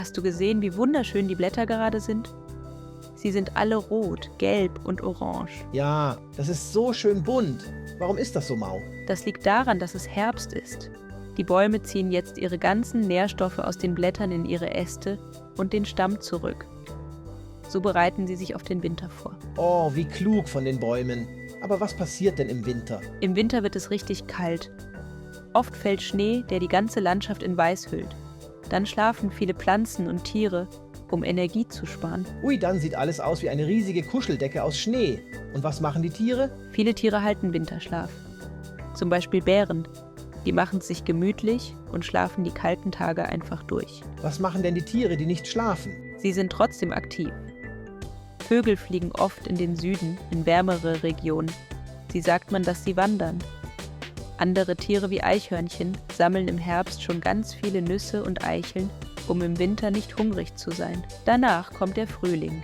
Hast du gesehen, wie wunderschön die Blätter gerade sind? Sie sind alle rot, gelb und orange. Ja, das ist so schön bunt. Warum ist das so, Mau? Das liegt daran, dass es Herbst ist. Die Bäume ziehen jetzt ihre ganzen Nährstoffe aus den Blättern in ihre Äste und den Stamm zurück. So bereiten sie sich auf den Winter vor. Oh, wie klug von den Bäumen. Aber was passiert denn im Winter? Im Winter wird es richtig kalt. Oft fällt Schnee, der die ganze Landschaft in Weiß hüllt. Dann schlafen viele Pflanzen und Tiere, um Energie zu sparen. Ui, dann sieht alles aus wie eine riesige Kuscheldecke aus Schnee. Und was machen die Tiere? Viele Tiere halten Winterschlaf. Zum Beispiel Bären. Die machen es sich gemütlich und schlafen die kalten Tage einfach durch. Was machen denn die Tiere, die nicht schlafen? Sie sind trotzdem aktiv. Vögel fliegen oft in den Süden, in wärmere Regionen. Sie sagt man, dass sie wandern. Andere Tiere wie Eichhörnchen sammeln im Herbst schon ganz viele Nüsse und Eicheln, um im Winter nicht hungrig zu sein. Danach kommt der Frühling.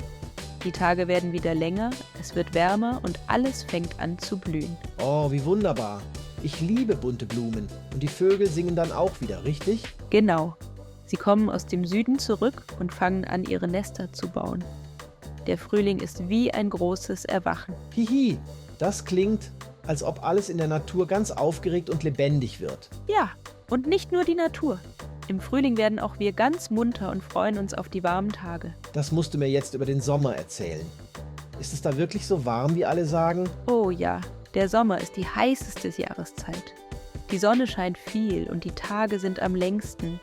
Die Tage werden wieder länger, es wird wärmer und alles fängt an zu blühen. Oh, wie wunderbar. Ich liebe bunte Blumen. Und die Vögel singen dann auch wieder, richtig? Genau. Sie kommen aus dem Süden zurück und fangen an, ihre Nester zu bauen. Der Frühling ist wie ein großes Erwachen. Hihi, das klingt, als ob alles in der Natur ganz aufgeregt und lebendig wird. Ja, und nicht nur die Natur. Im Frühling werden auch wir ganz munter und freuen uns auf die warmen Tage. Das musst du mir jetzt über den Sommer erzählen. Ist es da wirklich so warm, wie alle sagen? Oh ja, der Sommer ist die heißeste Jahreszeit. Die Sonne scheint viel und die Tage sind am längsten.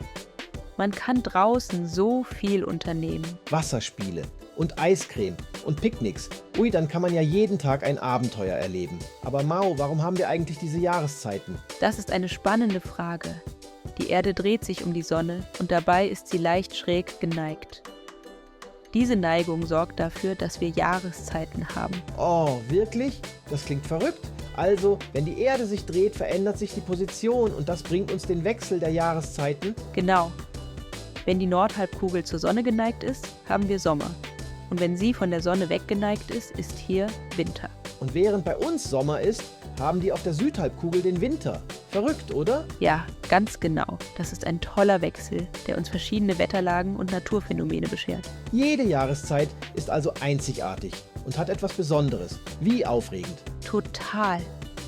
Man kann draußen so viel unternehmen. Wasserspiele und Eiscreme und Picknicks. Ui, dann kann man ja jeden Tag ein Abenteuer erleben. Aber Mau, warum haben wir eigentlich diese Jahreszeiten? Das ist eine spannende Frage. Die Erde dreht sich um die Sonne und dabei ist sie leicht schräg geneigt. Diese Neigung sorgt dafür, dass wir Jahreszeiten haben. Oh, wirklich? Das klingt verrückt. Also, wenn die Erde sich dreht, verändert sich die Position und das bringt uns den Wechsel der Jahreszeiten. Genau. Wenn die Nordhalbkugel zur Sonne geneigt ist, haben wir Sommer. Und wenn sie von der Sonne weggeneigt ist, ist hier Winter. Und während bei uns Sommer ist, haben die auf der Südhalbkugel den Winter. Verrückt, oder? Ja, ganz genau. Das ist ein toller Wechsel, der uns verschiedene Wetterlagen und Naturphänomene beschert. Jede Jahreszeit ist also einzigartig und hat etwas Besonderes. Wie aufregend. Total.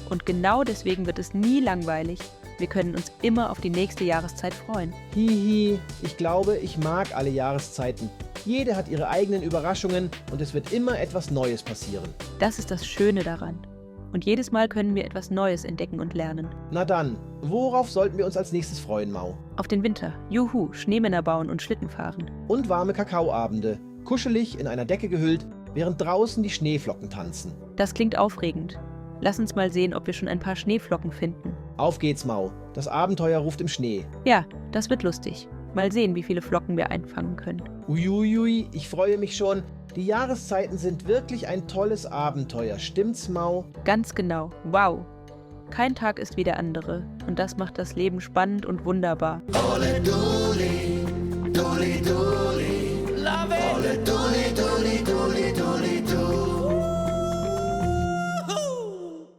Und genau deswegen wird es nie langweilig. Wir können uns immer auf die nächste Jahreszeit freuen. Hihi, ich glaube, ich mag alle Jahreszeiten. Jede hat ihre eigenen Überraschungen und es wird immer etwas Neues passieren. Das ist das Schöne daran. Und jedes Mal können wir etwas Neues entdecken und lernen. Na dann, worauf sollten wir uns als nächstes freuen, Mau? Auf den Winter. Juhu, Schneemänner bauen und Schlitten fahren. Und warme Kakaoabende, kuschelig in einer Decke gehüllt, während draußen die Schneeflocken tanzen. Das klingt aufregend. Lass uns mal sehen, ob wir schon ein paar Schneeflocken finden. Auf geht's, Mau. Das Abenteuer ruft im Schnee. Ja, das wird lustig. Mal sehen, wie viele Flocken wir einfangen können. Uiuiui, ich freue mich schon. Die Jahreszeiten sind wirklich ein tolles Abenteuer. Stimmt's, Mau? Ganz genau. Wow. Kein Tag ist wie der andere. Und das macht das Leben spannend und wunderbar. Ole duli, duli duli, love it. Ole duli duli duli.